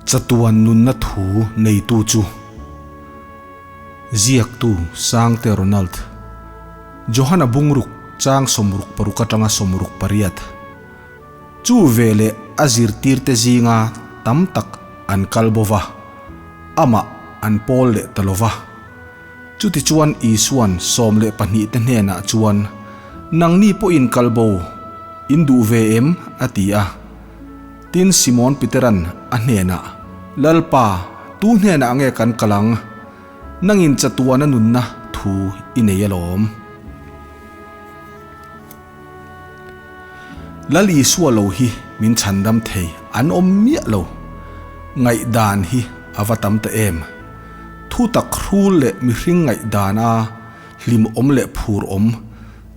Chatuan nunna thu neitu chu Ziaktu Sangte Ronald Johana bungruk chang 66 atanga 68 Chu veleh a zirtirte zinga tam tak an kal bo va, amah an pawl leh ta lo va. Chutichuan Isuan 12 te hnenah chuan, Nangni pawhin kal bo in duh ve em? a ti a. Tin, Simon Peteran a hnenah, Lalpa, tu hnenah nge kan kal ang? Nangin chatuana nunna thu i nei alawm. Lal Isua lo hi min chhandam thei an awm miah lo. Ngaihdan hi a va tam ta em. Thu tak hrul leh mihring ngaihdan a hlim awm leh phur awm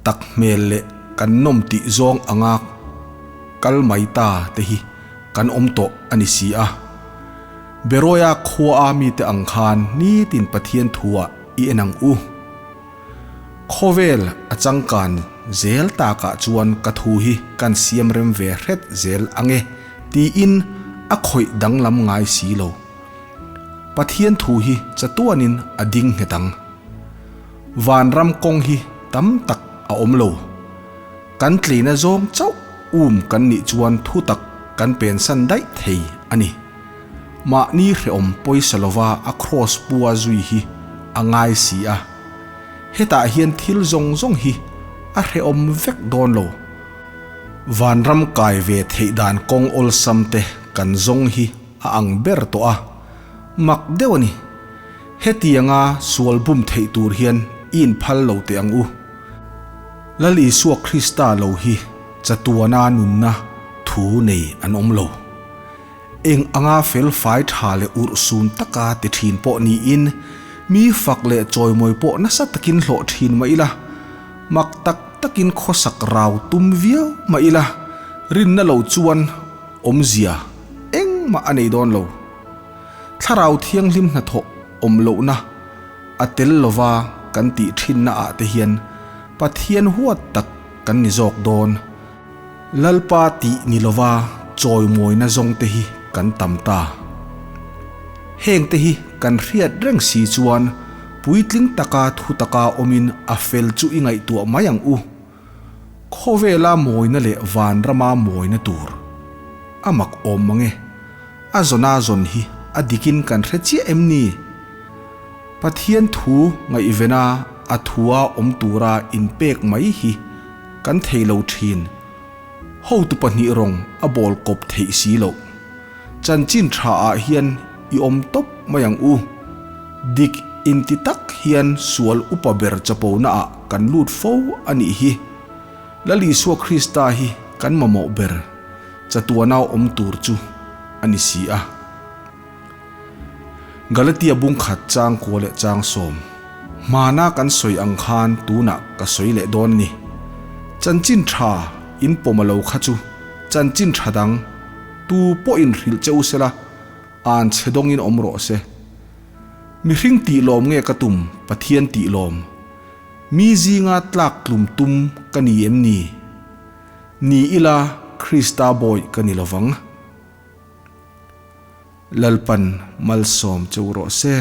tak hmel leh kan nawm tih zawng anga kal mai ta te hi kan awm tawh a ni si a. Beroia khua a mite ang khan nitin Pathian thuah i en ang u. Khawvel a changkan zel takah chuan ka thu hi kan siam rem ve hret zel ang e tiin a khawih danglam ngai si lo. Pathian thu hi chatuanin a ding nghet ang. Vanram kawng hi tam tak a awm lo. Kan tleina zawng chauh um kan nih chuan thu tak kan pensan daih thei a ni. Mahni hrehawm pawisa lova a kraws pua zui hi a ngai si a. Hetah hian thil zawng zawng hi a hrehawm vek dawn lo. Vanram kai ve theih dan kawng awlsam te kan zawng hi a ang ber tawh a, mak deuh a ni. Hetianga sual bum theih tur hian i inphal lo teh ang u. Lal Isua Krista lo hi chatuana nunna thu nei an awm lo. Eng anga fel fai tha leh urh sun taka ti thin pawh niin, mi fak leh chawimawi pawh nasa takin hlawh thin mah ila, mak tak takin khawsak rau tum viau mah ila, rinna lo chuan awmzia engmah a nei dawn lo. Thlarau thianghlim hnathawh awm lohna a tel lova kan tih thinna ah te hian Pathian huat tak kan ni zawk dawn. Lalpa tih ni lova chawimawina zawng te hi kan tam ta. Heng te hi kan hriat reng si chuan puitling taka thu taka awmin a fel chu i ngaihtuah mai ang u. Khawvela mawina leh vanrama mawina tur a mak awm mang e. A zawna zawn hi a dikin kan hre chiah em ni? Pathian thu ngaihvena a thua awm tura inpek mai hi Kan thei lo thin. Hotu pahnih rawng a bawl kawp theih si loh. Chanchin tha ah hian i awm tawp mai ang u. Dik inti tak hian sual upa ber chapona ah kan lut fo a nih hi. Lal Isua Krista hi kan mamawh ber chatuana awm tur chu a ni si a. Galatia bung khat chang kua leh chang sawm. Hmana kan sawi ang khan tunah ka sawi leh dawn a ni. Chanchin tha in pawm a lo kha chu chanchin tha dang tu pawhin hrilh che u sela, an chhe dawngin awm rawh se. Mihring tih lawm nge ka tum Pathian tih lawm? Mi zinga tlak tlum tum ka ni em ni? Ni ila Krista bawi ka ni lovang. Lalpan malsawm che u rawh se.